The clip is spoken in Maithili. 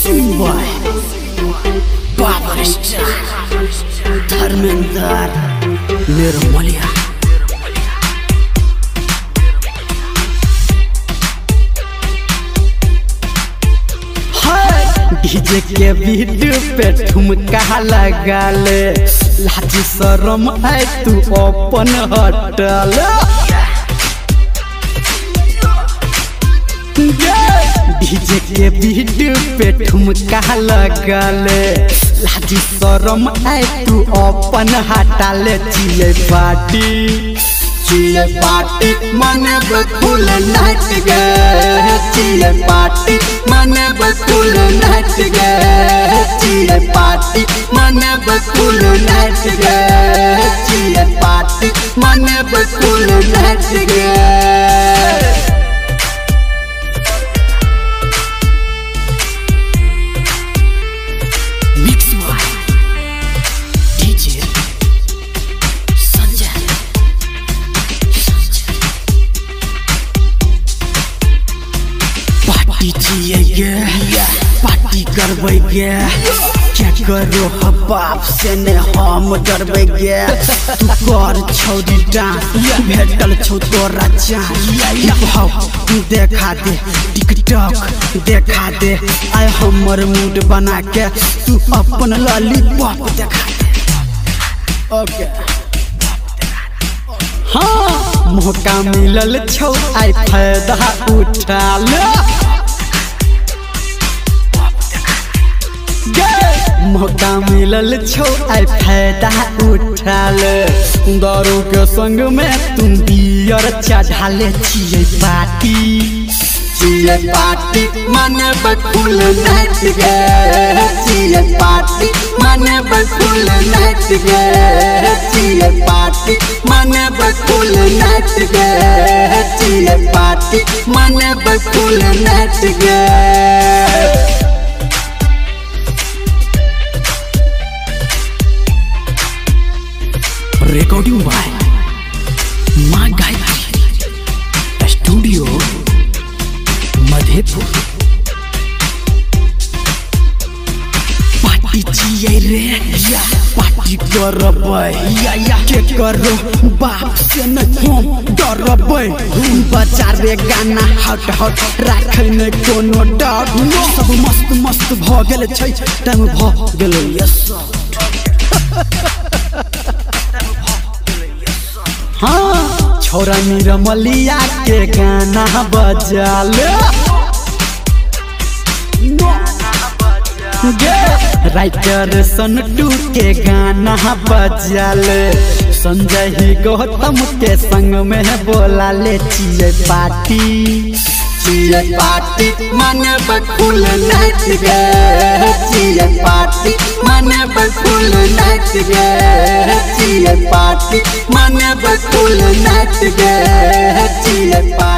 सिंह बाबर स्टार धर्मेंद्र निर्मलिया। डीजे के बीट पे ठुमका लगा ले, लाज शरम है तू अपन हटल। डीजे के बीट पे ठुमका लगा ले, लाज शरम है तू अपन हटा ले। जिए पार्टी जिए पार्टी मने बकुल नाच गे, जिए पार्टी मने बकुल नाच गे, जिए पार्टी मने बकुल नाच गे, जिए पार्टी मने बकुल नाच गे। Mix by DJ Sanjay. Party जिए पार्टी करबै गे, क्या करो बाप से ने हम डरबै गे। तू कर छौरी डांस भेटल छौ तोरा चांस, हिप हॉप देखा दे टिकटॉक देखा दे, आय हमर मूड बना के तू अपन लॉलीपॉप देखा दे। ओके हाँ मौका मिलल छौ आइ फायदा उठा ले, मौका मिलल छौ आइ फायदा उठा ले। दारू के संग में तुम बियर चढ़ा ले। जिए पार्टी जिए पार्टी मने बकुल नाच गे, जिए पार्टी मने बकुल नाच गे, जिए पार्टी मने बकुल नाच गे, जिए पार्टी मने बकुल नाच गे। रिकॉर्डिंग बाय माँ गायत्री स्टूडियो मधेपुर। पार्टी जिए रे पार्टी करबै, के करो बाप से न हम डरबै। बजाबे गाना हट हट राखै नै कोनो डर, सब मस्त मस्त भ गेल छै टाइम भ गेल यस। हाँ छोरा निरमलिया के गाना बजा ले, राइटर सन्टू के गाना बजा ले, संजय ही गौतम के संग में बोला ले। जिए पार्टी जिए पार्टी मने बकुल नाच गे, जिए पार्टी मने बकुल नाच गे, जिए पार्टी मने बकुल नाच गे, जिए पार्टी।